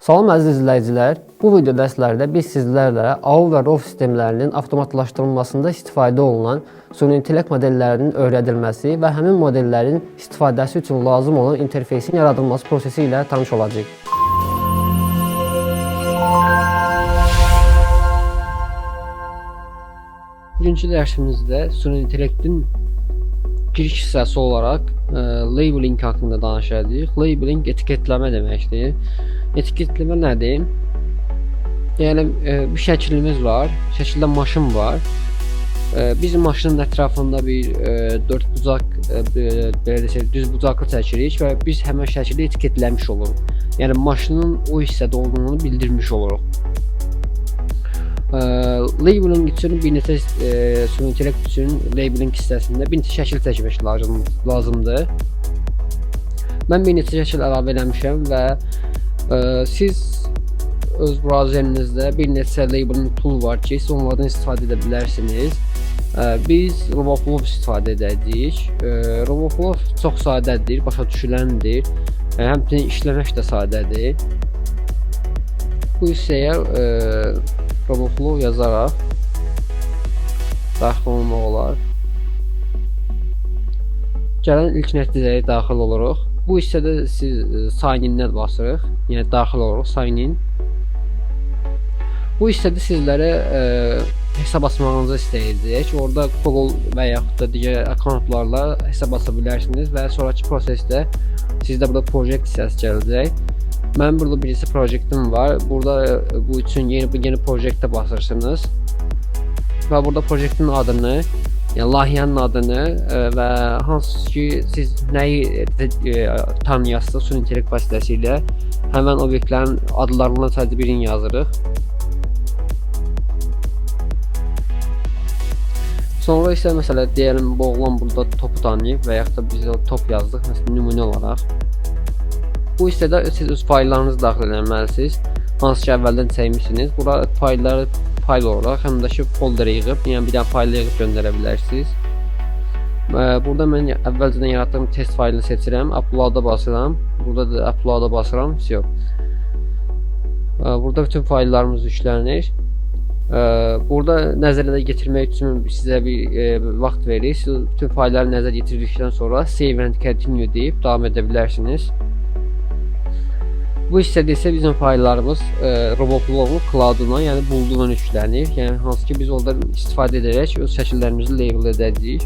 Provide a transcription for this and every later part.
Salam əziz izləyicilər. Bu video dərslərdə biz sizlərlə AU və ROV sistemlərinin avtomatlaşdırılmasında istifadə olunan süni intellekt modellərinin öyrədilməsi və həmin modellərin istifadəsi üçün lazım olan interfeysin yaradılması prosesi ilə tanış olacağıq. Bugünkü dərsimizdə süni intellektin giriş hissəsi olaraq labeling haqqında danışacağıq. Labeling etiketləmə deməkdir. Etiketləmə nədir? Yəni bir şəklimiz var. Şəkildə maşın var. Biz maşının ətrafında bir dörd bucaq, belə desək, düz bucaqlı çəkirik və biz həmin şəkili etiketləmiş oluruq. Yəni maşının o hissədə olduğunu bildirmiş oluruq. Labeling üçün bir neçə süni intellekt üçün labeling hissəsində bir neçə şəkil çəkmək lazımdır. Mən bir neçə şəkil əlavə eləmişəm və siz öz brauzerinizdə bir neçə labeling tool var ki, siz onlardan istifadə edə bilərsiniz. Biz RoboFlow istifadə edəcəyik. RoboFlow çox sadədir, başa düşüləndir. Həmçinin işləmək də sadədir. Bu hissəyə RoboFlow yazaraq daxil olmaq olar. Gələn ilk nəticəyə daxil oluruq. Bu hissədə siz sign in-ə basırıq. Yəni daxil oluruq, sign in. Bu hissədə sizlərə hesab açmağınızı istəyəcək. Orada Google və yaxud da digər akkauntlarla hesab aça bilərsiniz və sonrakı prosesdə sizdə burada project hissəsi gələcək. Mənim burada birisi proyektim var. Burada bu üçün yeni proyektə basırsınız. Və burada proyektin adını, yəni layihənin adını və hansı ki siz nəyi tanıyasınız süni intellekt vasitəsilə həmin obyektlərin adlarından sadəcə birini yazırıq. Sonra isə məsələ deyəlim bu oğlan burada topu tanıyıb və yaxud da biz o top yazdıq, məsələn nümunə olaraq. Bu hissədə siz öz fayllarınızı daxil etməlisiniz. Hansı ki əvvəldən çəkmişsiniz. Bura faylları fayl olaraq həm də ki folderə yığıb, yəni bir dənə fayl yığıb göndərə bilərsiniz. Burada mən əvvəlcədən yaratdığım test faylını seçirəm, upload-a basıram. Burada da upload-a basıram. Vəsio. Burada bütün fayllarımız yüklənir. Burada nəzərə də getirmək üçün sizə bir vaxt verir. Siz bütün faylları nəzərə getirdikdən sonra save and continue deyib davam edə bilərsiniz. Bu hissədə isə bizim fayllarımız RoboFlow-un cloud-una, yəni buluduna yüklənir. Yəni hansı ki biz oradan istifadə edərək öz şəkillərimizi label edəcəyik.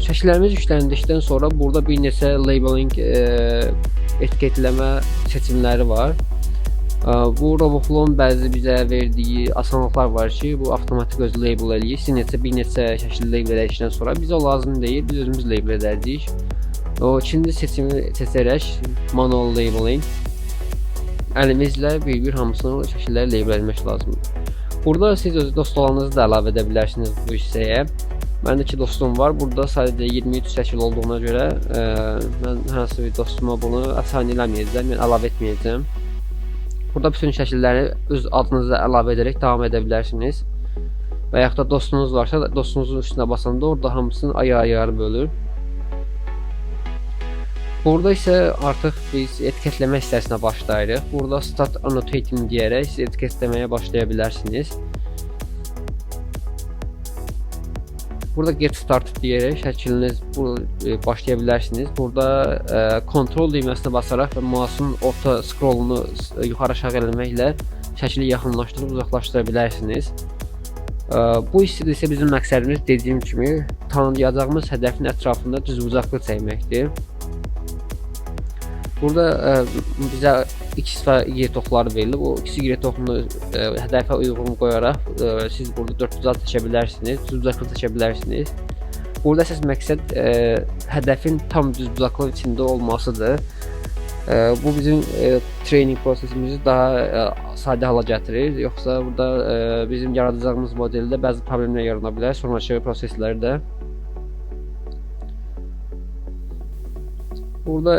Şəkillərimiz yükləndikdən sonra burada bir neçə labeling etiketləmə seçimləri var. Bu RoboFlow-un bəzi bizə verdiyi asanlıqlar var ki, bu avtomatik özü label eləyir. Siz bir neçə şəkil label elədikdən sonra bizə o lazım deyil, biz özümüz label edəcəyik. O ikinci seçimi seçərək manual labeling əlimizlə bir-bir hamısını şəkilləri label etmək lazımdır. Burada siz öz dostlarınızı da əlavə edə bilərsiniz bu hissəyə. Məndə iki dostum var. Burada sadəcə 23 şəkil olduğuna görə mən hansı bir dostuma bunu assign eləməyəcəm, yəni əlavə etməyəcəm. Burada bütün şəkilləri öz adınıza əlavə edərək davam edə bilərsiniz. Və yaxud da dostunuz varsa, dostunuzun üstünə basanda orada hamısını ayrı-ayrı bölür. Burada isə artıq biz etiketləmə hissəsinə başlayırıq. Burada Start Annotating deyərək siz etiketləməyə başlaya bilərsiniz. Burada Get Started deyərək şəkliniz başlaya bilərsiniz. Burada Control düyməsinə basaraq və mouse'un orta scrollunu yuxarı-aşağı eləməklə şəkli yaxınlaşdırıb uzaqlaşdıra bilərsiniz. Bu hissədə isə bizim məqsədimiz dediyim kimi tanıyacağımız hədəfin ətrafında düzbucaqlı çəkməkdir. Burada bizə X və Y toxları verilib. O X, Y toxunu hədəfə uyğun qoyaraq siz burada dörd bucaq seçə bilərsiniz, düzbucaqlı seçə bilərsiniz. Burada əsas məqsəd hədəfin tam düzbucaqlı içində olmasıdır. Bu bizim training prosesimizi daha sadə hala gətirir. Yoxsa burada bizim yaradacağımız modeldə bəzi problemlər yarana bilər sonrakı proseslərdə. Burada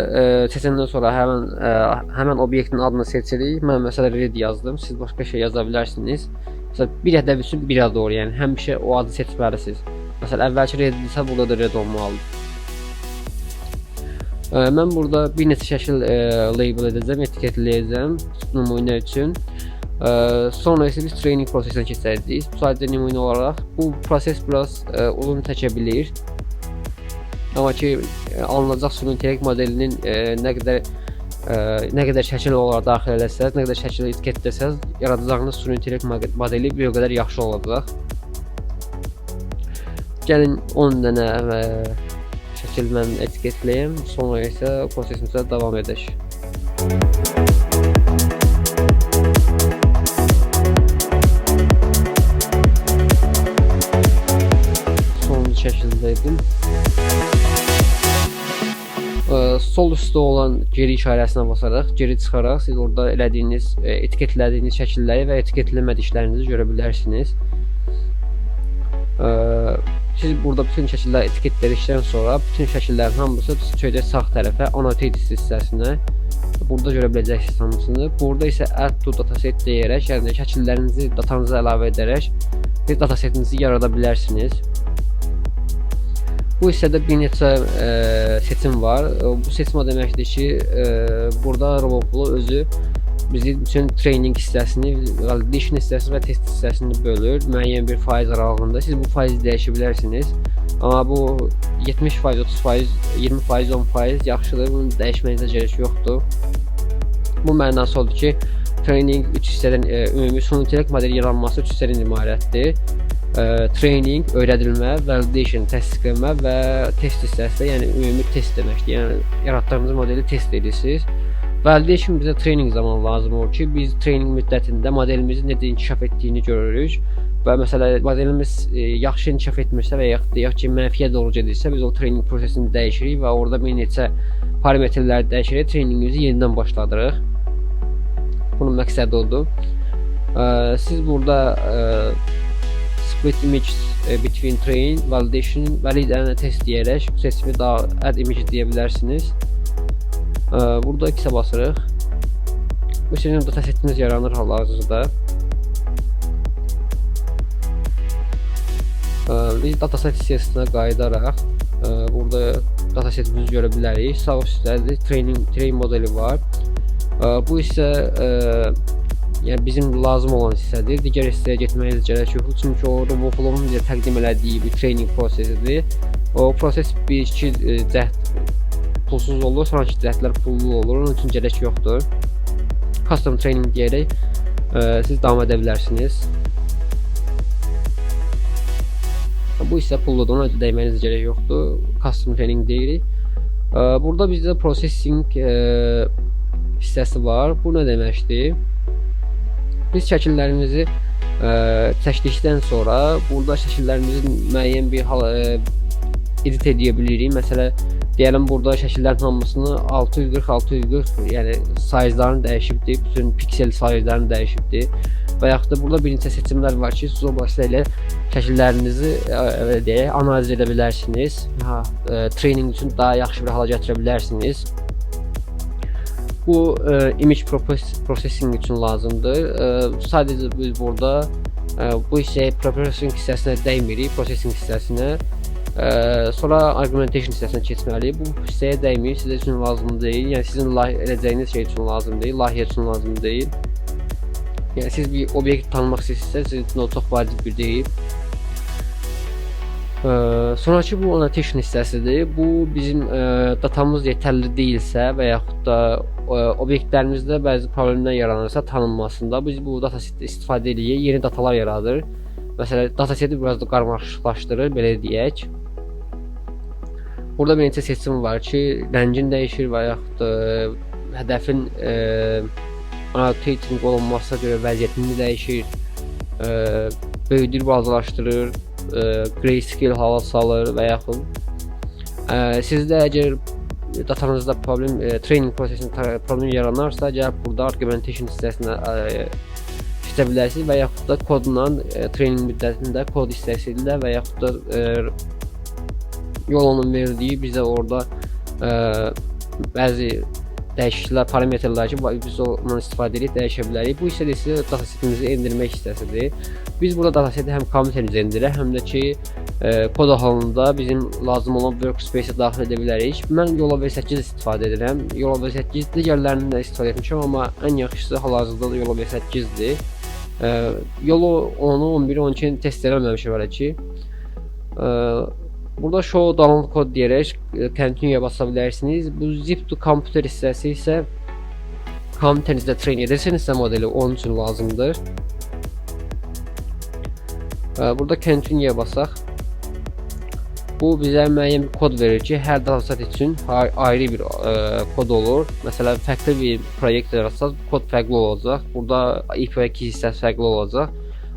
seçəndən sonra həmin obyektin adını seçirik. Mən məsələn red yazdım. Siz başqa şey yaza bilərsiniz. Məsələn bir hədəf üçün bir ad doğru, yəni həmişə o adı seçməlisiniz. Məsələn əvvəlki red idisə burada da red olmalıdır. Mən burada bir neçə şəkil label edəcəm, etiketləyəcəm nümunə üçün. Sonra isə biz training prosesinə keçəcəyik. Sadəcə nümunə olaraq bu proses biraz uzun çəkə bilir. Amma ki alınacaq süni intellekt modelinin nə qədər şəkil olaraq daxil eləsəz, nə qədər şəkil etiketlesəz, yaradacağınız süni intellekt modeli bir o qədər yaxşı olacaq. Gəlin 10 dənə şəkil mən etiketləyim, sonra isə prosesimizə davam edək. Sonuncu şəkildəydim. Sol üstdə olan geri işarəsinə basaraq, geri çıxaraq siz orada elədiyiniz, etiketlədiyiniz şəkilləri və etiketləmədiklərinizi görə bilərsiniz. Siz burada bütün şəkilləri etiketlədikdən sonra bütün şəkillərin hamısı çıxacaq sağ tərəfə, annotated hissəsinə. Burada görə biləcəksiniz hamısını. Burada isə add to dataset deyərək, yəni şəkillərinizi datanıza əlavə edərək bir datasetinizi yarada bilərsiniz. Bu hissədə bir neçə seçim var. Bu seçim o deməkdir ki, burada Roboflow özü bizim üçün training hissəsini, validation hissəsini və test hissəsini bölür müəyyən bir faiz aralığında. Siz bu faizi dəyişə bilərsiniz. Amma bu 70%, 30%, 20%, 10% yaxşıdır. Bunu dəyişməyinizə gərək yoxdur. Bu mənası odur ki, training 3 hissədən, ümumi süni intellekt modeli yaranması 3 hissədən ibarətdir. Training, öyrədilmə, validation, təsdiqləmə və test hissəsi də, yəni ümumi test deməkdir. Yəni yaratdığınız modeli test edirsiniz. Validation bizə training zamanı lazım olur ki, biz training müddətində modelimizin necə inkişaf etdiyini görürük və məsələn modelimiz yaxşı inkişaf etmirsə və yaxud deyək ki, mənfiyə doğru gedirsə, biz o training prosesini dəyişirik və orada bir neçə parametrləri dəyişərək trainingimizi yenidən başladırıq. Bunun məqsədi odur. Siz burada split image between train, validation, valid and test deyərək bu seçimi daha add image deyə bilərsiniz. Burada X-ə basırıq. Bu sizin datasetiniz yaranır hal-hazırda. Biz dataset hissəsinə qayıdaraq burada datasetimizi görə bilərik. Sağ üstdə train modeli var. Bu isə yəni bizim lazım olan hissədir. Digər hissəyə getməyinizə gərək yoxdur. Çünki o Roboflow-un bizə təqdim elədiyi bir training prosesidir. O proses bir iki cəhd pulsuz olur, sonraki cəhdlər pullu olur. Onun üçün gərək yoxdur. Custom training deyərək siz davam edə bilərsiniz. Bu hissə pulludur, ona dəyməyinizə gərək yoxdur. Custom training deyirik. Burada bizdə processing hissəsi var. Bu nə deməkdir? Biz şəkillərimizi çəkdikdən sonra burada şəkillərimizi müəyyən bir hal edit edə bilirik. Məsələn, deyəlim burada şəkillərin hamısını 640-640, yəni size-larını dəyişibdir, bütün piksel size-larını dəyişibdir. Və yaxud da burada bir neçə seçimlər var ki, siz o vasitə ilə şəkillərinizi belə deyək, analiz edə bilərsiniz. Training üçün daha yaxşı bir hala gətirə bilərsiniz. Bu image processing üçün lazımdır. Sadəcə biz burada bu hissəyə processing hissəsinə dəymirik, processing hissəsinə. Sonra argumentation hissəsinə keçməliyik. Bu hissəyə dəymir, sizə üçün lazım deyil. Yəni sizin eləcəyiniz şey üçün lazım deyil, layihə üçün lazım deyil. Yəni siz bir obyekt tanımaq istəyirsinizsə, sizin üçün o çox vacib bir deyil. Sonraki bu annotation hissəsidir. Bu bizim datamız yetərli deyilsə və yaxud da obyektlərimizdə bəzi problemlər yaranırsa tanınmasında biz bu datasetdə istifadə edirik, yeni datalar yaradır. Məsələn, dataseti biraz da qarmaşıqlaşdırır, belə deyək. Burada bir neçə seçim var ki, rəngin dəyişir və yaxud da hədəfin annotating olunmasına görə vəziyyətini dəyişir, böyüdür, balacalaşdırır, grayscale hala salır və yaxud sizdə əgər datanızda problem, training prosesində problem yaranarsa, gəlib burada argumentation hissəsinə seçə bilərsiniz və yaxud da kodla training müddətində kod hissəsi ilə və yaxud da yolunun verdiyi bizə orada bəzi dəyişikliklər, parametrlər ki, biz ondan istifadə edib dəyişə bilərik. Bu hissə də isə datasetimizi endirmək hissəsidir. Biz burada dataseti həm kompüterimizə endirək, həm də ki Kod halında bizim lazım olan workspace-ə daxil edə bilərik. Mən Yola V8 istifadə edirəm. Yola V8 digərlərindən də istifadə etmişəm, amma ən yaxşısı hal-hazırda da Yola V8-dir. Yolo 10-u, 11-i, 12-ni test eləməmişəm hələ ki. Burada show download kod deyərək continue basa bilərsiniz. Bu zip to computer hissəsi isə kompüterinizdə train edirsinizsə modeli onun üçün lazımdır. Burada continue basaq. Bu bizə müəyyən bir kod verir ki, hər dataset üçün ayrı bir kod olur. Məsələn, fərqli bir proyekt yaratsaz, bu kod fərqli olacaq. Burada API key hissəsi fərqli olacaq.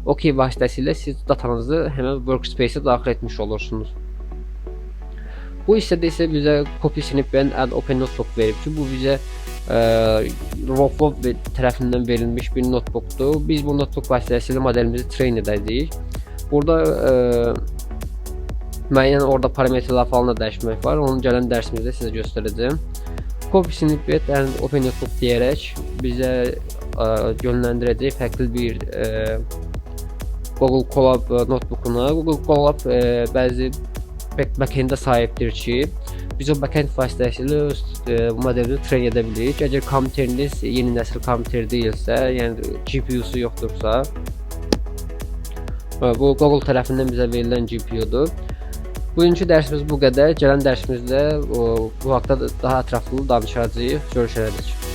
OK vasitəsilə siz datanızı həmin workspace-ə daxil etmiş olursunuz. Bu hissədə isə bizə copy snippet and open notebook verib ki, bu bizə Roboflow tərəfindən verilmiş bir notebookdur. Biz bu notebook vasitəsilə modelimizi train edəcəyik. Burada müəyyən orada parametrlər falan da dəyişmək var. Onu gələn dərsimizdə sizə göstərəcəyəm. Copy snippet and open notebook deyərək bizə yönləndirəcək fərqli bir Google Colab notebookuna. Google Colab bəzi backend-ə sahibdir ki, biz o backend vasitəsilə öz modelimizi train edə bilirik. Əgər kompüteriniz yeni nəsil kompüter deyilsə, yəni GPU-su yoxdursa, bu Google tərəfindən bizə verilən GPU-dur. Bugünkü dərsimiz bu qədər. Gələn dərsimizdə bu haqda daha ətraflı danışacağıq. Görüşənədək.